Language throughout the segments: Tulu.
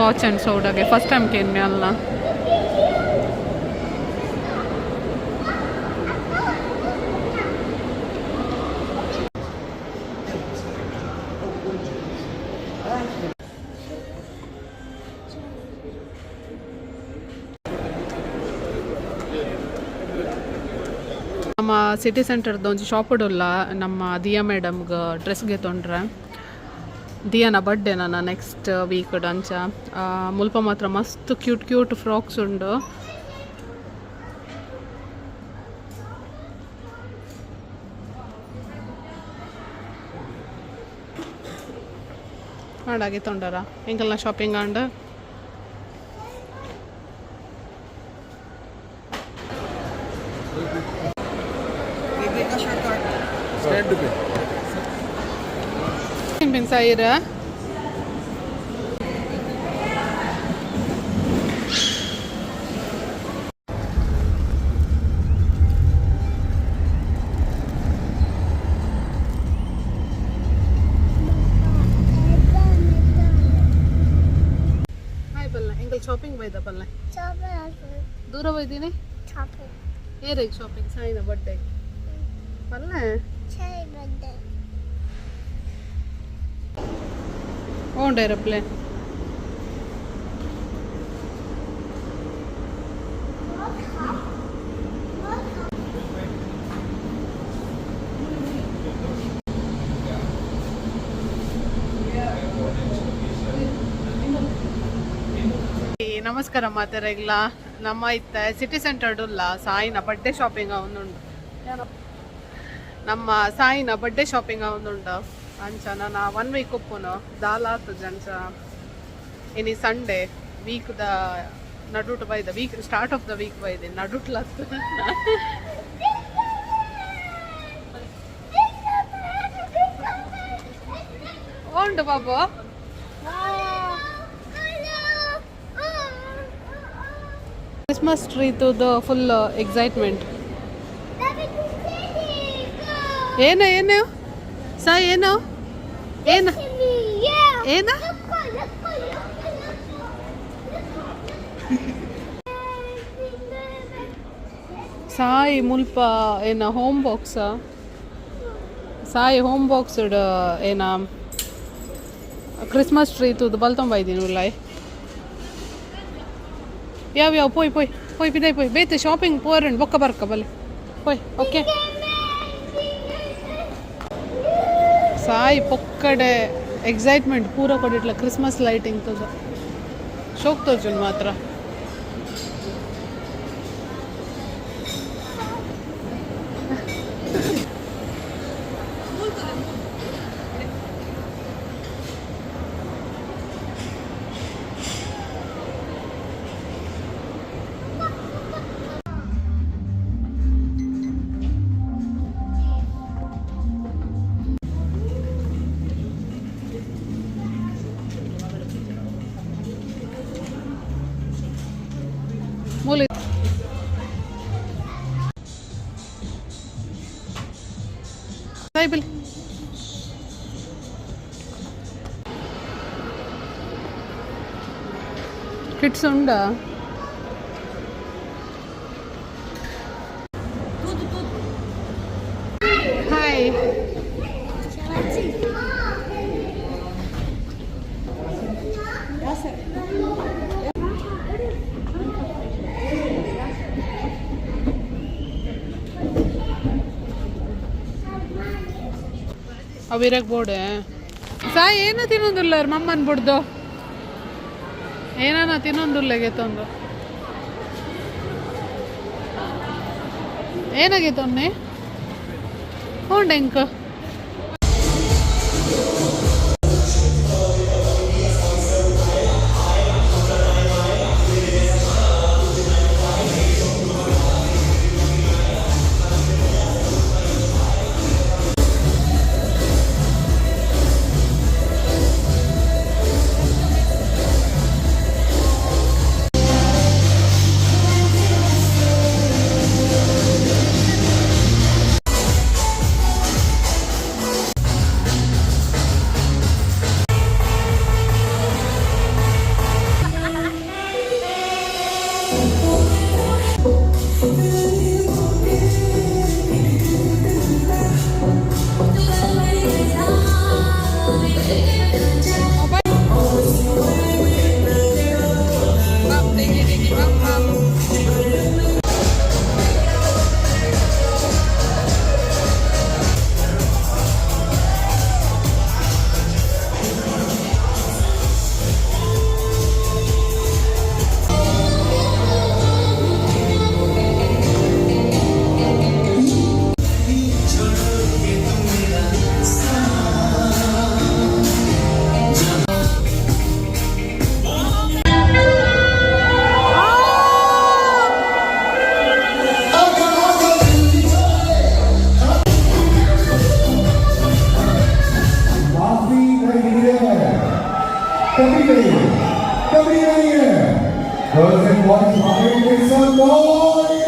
Scotch and ಸೋಡಾಗೆ first time ಕೇನ್ಮೆ ಅಲ್ಲ. ನಮ್ಮ ಸಿಟಿ ಸೆಂಟರ್ದ ಒಂಜಿ ಶಾಪುಡುಲ್ಲ. ನಮ್ಮ ದಿಯಾ ಮೇಡಮ್ಗೆ ಡ್ರೆಸ್ಗೆ ತೊಂಡ್ರೆ. ದಿಯಾನ ಬರ್ಡೇ ನನ್ನ ನೆಕ್ಸ್ಟ್ ವೀಕ್ ಅಂಚ. ಮುಲ್ಪ ಮಾತ್ರ ಮಸ್ತ್ ಕ್ಯೂಟ್ ಕ್ಯೂಟ್ ಫ್ರಾಕ್ಸ್ ಉಂಡು. ಮಾಡಾಗಿ ತೊಂಡಾರ ಎಂಕಲ್ನ ಶಾಪಿಂಗ್ ಆಂಡ್. Stand to pay. Saira. Hi ಬಲ್ಲೆ, ಎಂಕಲ್ ಶಾಪಿಂಗ್ ಬೈದ ಬಲ್ಲೆ. ದೂರ ಬೈದೀನಿ ಏರಿಗೆ ಶಾಪಿಂಗ್? ಸಾಯಿನ ಬರ್ಡೇ ಬಲ್ಲೆ. Wound aeroplane. ನಮಸ್ಕಾರ ಮಾತೆರೆಗ್ಲ. ನಮ್ಮ ಇತ್ತ ಸಿಟಿ ಸೆಂಟರ್ ಉಲ್ಲ. ಸಾಯಿನ ಬರ್ಡೇ ಶಾಪಿಂಗ್ ಒಂದುಂಡು. ನಮ್ಮ ಸಾಯಿನ ಬರ್ಡೇ ಶಾಪಿಂಗ್ ಒಂದುಂಡು. ಅಂಚ ನನ್ನ ಒನ್ ವೀಕ್ ಉಪ್ಪುನು ದಾಲ ಆತುಜಿ. ಅಂಚ ಇನಿ ಸಂಡೇ, ವೀಕ್ the ನಡುಟು ಬೈದ, week start of the week ಬೈದೆ ನಡುಟ್ಲತ್ತು. ಉಂಡು ಬಾಬು. ಕ್ರಿಸ್ಮಸ್ ಟ್ರೀತುದು ಫುಲ್ ಎಕ್ಸೈಟ್ಮೆಂಟ್. ಏನು ಏನು ಸಾ ಏನು ಏನು ಏನು? ಸಾಯಿ ಮುಲ್ಪ ಏನ home box, Sai home box ಏನ ಕ್ರಿಸ್ಮಸ್ ಟ್ರೀ ತೂದು ಬಲ್ತೊಂಬ ಇದ್ದೀನಿ ಉಲ್ಲಾಯ್. ಯಾವ ಯಾವ ಪೋಯ್ ಪೋಯ್ ಪೋಯ್ ಪಿದಾಯ್ ಪೋಯ್. ಬೇತೆ ಶಾಪಿಂಗ್ ಪೋರಂಡ್ ಬೊಕ್ಕ ಬರ್ಕ ಬಲ್ಲೆ ಪೋಯ್. ಓಕೆ ಸಾಯಿ, ಪೊಕ್ಕಡೆ ಎಕ್ಸೈಟ್ಮೆಂಟ್ ಪೂರ ಕೊಡಿಟ್ಲ. ಕ್ರಿಸ್ಮಸ್ ಲೈಟಿಂಗ್ ತೂದು ಶೋಕ್ ತೋಜುಂಡು ಮಾತ್ರ. ಮೂಲೆ ಸಾಯಿ ಬಲ್ಲಿ. ಕಿಡ್ಸ್ ಉಂಡಾ? ಹಾಯ್. ಅವಿರಗ್ ಬೋಡೆ. ಸಾಯಿ, ಏನು ತಿನ್ನೊಂದಿಲ್ಲ ಮಮ್ಮನ್ ಬುಡ್ದು? ಏನಾನ ತಿನ್ನೊಂದಿಲ್ಲ ಗೆತ್ತೊಂದು. ಏನಾಗಿತ್ತು? ಹೋಂಡ್ ಎಂಕ್. कभी नहीं है, कभी नहीं है। Girls and boys, make some noise.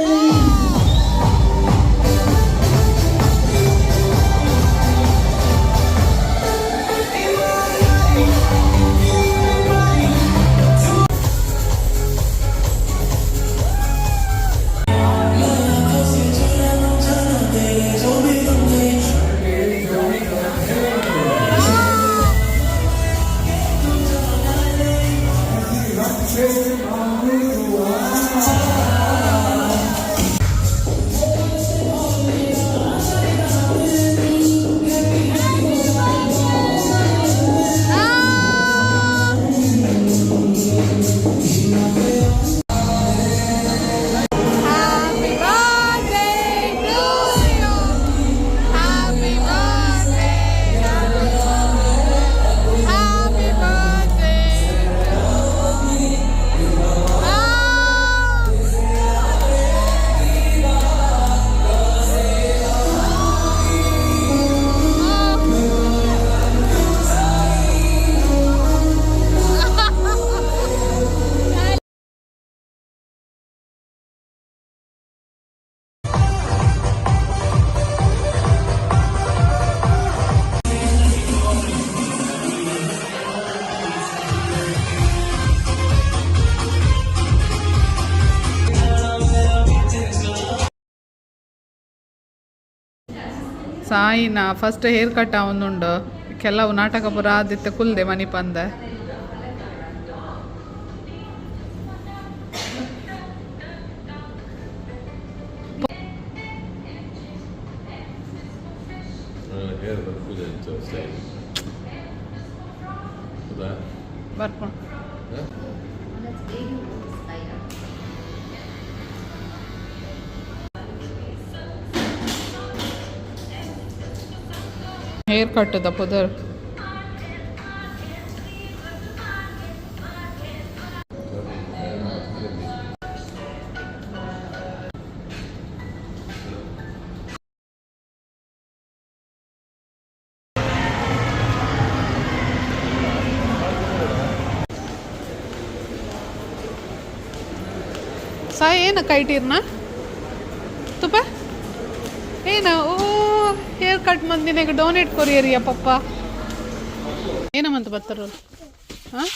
Happy birthday to you. Happy birthday. Happy birthday. Ah. ಸಾಯಿನ ಫಸ್ಟ್ ಹೇರ್ ಕಟ್ ಆವೊಂದುಂಡು. ಕೆಲವು ನಾಟಕ ಪೂರ ಆದಿತ್ತೆ ಕುಲ್ದೆ ಮನಿ ಪಂದೆ. ಹೇರ್ ಬರ್ಪುಜ ಸ್ಟೈಲ್ ಹೌದಾ? ಬರ್ಪುಂಡು. ಹೇರ್ ಕಟ್ the ಪುದರ್. ಸಾಯಿ, ಏನು ಕೈಟೀರ್ನ ತುಪ್ಪ ಏನ? ಓ, ಹೇರ್ ಕಟ್ ಮಂದಿನಾಗ ಡೊನೇಟ್ ಕೊರಿಯರಿಯ ಪಪ್ಪ. ಏನಮ್ಮಂತ ಬತ್ತಾರ? ಹಾಂ,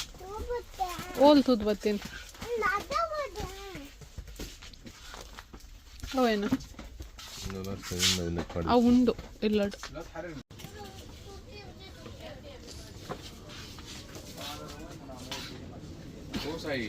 ಓಲ್ ತೂದ್ ಬತ್ತೀನಿ. ಅವೇನು? ಅವು ಉಂಡು ಇಲ್ಲಡ್. ಓ ಸಾಯಿ.